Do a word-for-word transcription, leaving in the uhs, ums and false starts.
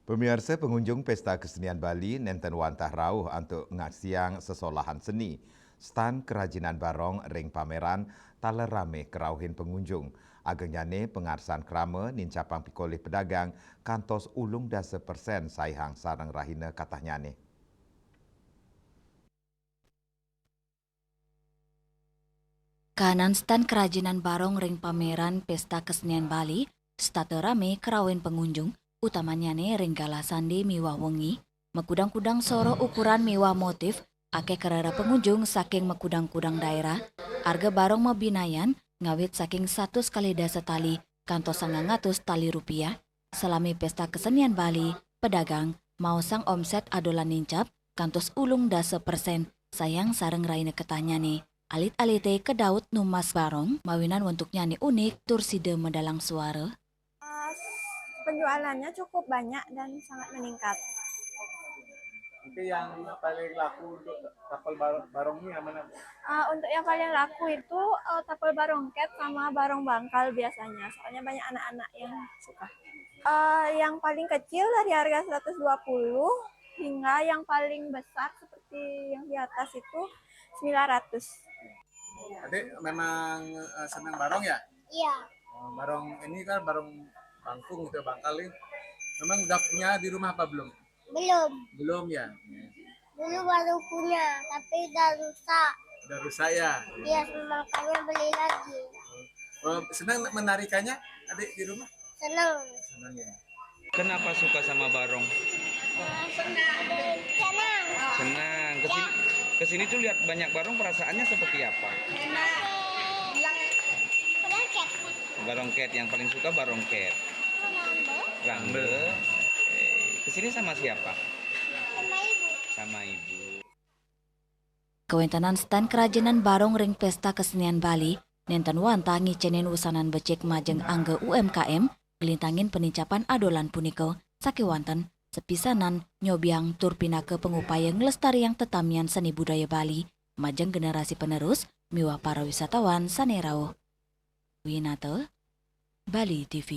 Pamiarsa, pangunjung Pesta Kasenian Bali nenten wantah rauh antuk ngaksiang sesolahan seni. Stan kerajinan barong ring pameran taler rame karauhin pangunjung. Agengnyané pangarsan krama nincapang pikolih pedagang kantos ulung dasa persen saihang sareng rahina katahnyane. Kanan stan kerajinan barong ring pameran Pesta Kasenian Bali setata rame karauhin pangunjung, utamannyane ring galah sande miwah wengi. Makudang-kudang soroh ukuran miwah motif, akeh karereh pangunjung saking makudang-kudang daerah. Arga barong mabinayan ngawit saking satus kalih dasa tali kantos sangang atus tali rupiah. Salami Pesta Kasenian Bali, pedagang maosang omset adolan nincap kantos ulung dasa persen saihang sareng rahina katahnyane. Alit-alite kadaut numbas barong mawinan wentuknyane unik tur sida madalang suara. Eh, penjualannya cukup banyak dan sangat meningkat. Oke, yang paling laku untuk tapel bar-, barong ini yang mana, Bu? Eh, untuk yang paling laku itu, eh, tapel barongket sama barong bangkal biasanya. Soalnya banyak anak-anak yang suka. Eh, yang paling kecil dari harga seratus dua puluh hingga yang paling besar seperti yang di atas itu sembilan ratus. Adik memang, eh, senang barong ya? Iya. Oh, barong ini kan barong bangkung gitu, bangkal ini. Memang udah punya di rumah apa belum? Belum. Belum ya? Dulu baru punya, tapi udah rusak. Udah rusak ya? Iya, makanya beli lagi. Oh, senang menarikannya, adik, di rumah? Senang. Senang ya. Kenapa suka sama barong? Senang. Senang. Kesini, kesini tuh lihat banyak barong, perasaannya seperti apa? Barongket. Barongket, yang paling suka barongket. Rangbe. Oke. Kesini sama siapa? Sama ibu. Sama ibu. Kawentenan stan kerajinan barong ring Pesta Kasenian Bali nenten wantah ngicenin wusanan becik majeng angga U M K M nglintangin panincapan adolan punika. Sakewanten, sapisanan nyobiang tur pinaka pangupaya nglestariang tetamian seni budaya Bali majeng generasi penerus miwah para wisatawan sane rauh. Winata, Bali T V.